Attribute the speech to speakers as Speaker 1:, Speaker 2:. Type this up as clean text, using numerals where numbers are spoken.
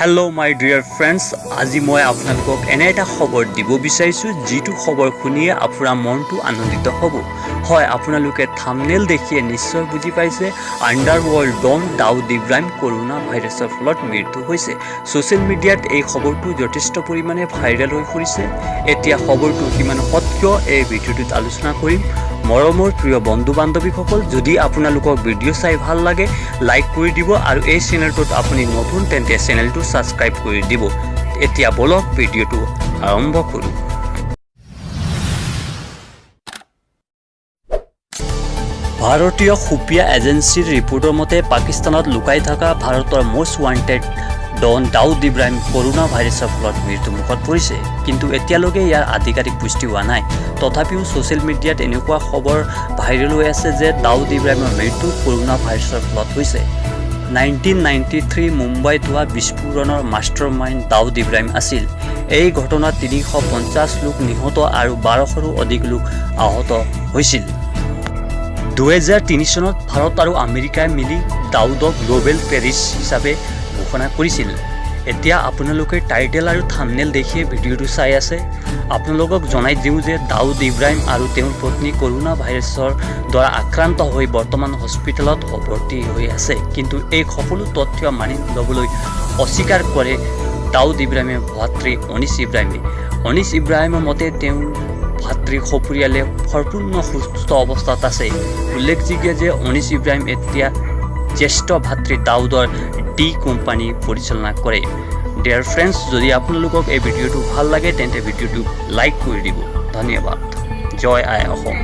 Speaker 1: Hello' মাই dear friends, আজি মই আপোনালোকক এনে এটা খবৰ দিব বিচাৰিছোঁ, যিটো খবৰ শুনিয়ে আপোনাৰ মনটো আনন্দিত হ'ব। হয়, আপোনালোকে থামনেল দেখিয়ে নিশ্চয় বুজি পাইছে, আণ্ডাৰ ৱৰ্ল্ড ডন দাউদ ইব্ৰাহিম কৰোণা ভাইৰাছৰ ফলত মৃত্যু হৈছে। ছ'চিয়েল মিডিয়াত এই খবৰটো যথেষ্ট পৰিমাণে ভাইৰেল হৈ পৰিছে। এতিয়া খবৰটো কিমান সত্য, এই ভিডিঅ'টোত আলোচনা কৰিম। মৰমৰ প্ৰিয় বন্ধু বান্ধৱীসকল, যদি আপোনালোকক ভিডিঅ' চাই ভাল লাগে, লাইক কৰি দিব আৰু এই চেনেলটোত আপুনি নতুন তেন্তে চেনেলটো ছাবস্ক্ৰাইব কৰি দিব। এতিয়া ব'লক, ভিডিঅ'টো আৰম্ভ কৰোঁ। ভাৰতীয় খুফিয়া এজেঞ্চিৰ ৰিপৰ্টৰ মতে, পাকিস্তানত লুকাই থকা ভাৰতৰ মষ্ট ৱান্টেড ডন দাউদ ইব্ৰাহিম কৰোণা ভাইৰাছৰ ফলত মৃত্যুমুখত পৰিছে। কিন্তু এতিয়ালৈকে ইয়াৰ আধিকাৰিক পুষ্টি হোৱা নাই। তথাপিও ছ'চিয়েল মিডিয়াত এনেকুৱা খবৰ ভাইৰেল হৈ আছে যে দাউদ ইব্ৰাহিমৰ মৃত্যু কৰোণা ভাইৰাছৰ ফলত হৈছে। 1993 মুম্বাইত হোৱা বিস্ফোৰণৰ মাষ্টাৰ মাইণ্ড দাউদ ইব্ৰাহিম আছিল। এই ঘটনাত 350 লোক নিহত আৰু 1200ৰো অধিক লোক আহত হৈছিল। 2003 চনত ভাৰত আৰু আমেৰিকাই মিলি দাউদক গ্ল'বেল টেৰৰিষ্ট হিচাপে ঘোষণা কৰিছিল। এতিয়া আপোনালোকে টাইটেল আৰু থামনেল দেখিয়ে ভিডিঅ'টো চাই আছে। আপোনালোকক জনাই দিওঁ যে দাউদ ইব্ৰাহিম আৰু তেওঁৰ পত্নী কৰোণা ভাইৰাছৰ দ্বাৰা আক্ৰান্ত হৈ বৰ্তমান হস্পিটেলত ভৰ্তি হৈ আছে। কিন্তু এই সকলো তথ্য মানি ল'বলৈ অস্বীকাৰ কৰে দাউদ ইব্ৰাহিমৰ ভাতৃ অনিছ ইব্ৰাহিমে। অনিছ ইব্ৰাহিমৰ মতে, তেওঁৰ ভাতৃ সপৰিয়ালে সম্পূৰ্ণ সুস্থ অৱস্থাত আছে। উল্লেখযোগ্য যে অনিছ ইব্ৰাহিম এতিয়া জ্যেষ্ঠ ভাতৃ দাউদৰ ডি কোম্পানী পৰিচালনা কৰে। ডিয়াৰ ফ্ৰেণ্ডছ, যদি আপোনালোকক এই ভিডিঅ'টো ভাল লাগে, তেন্তে ভিডিঅ'টো লাইক কৰি দিব। ধন্যবাদ। জয় আই অসম।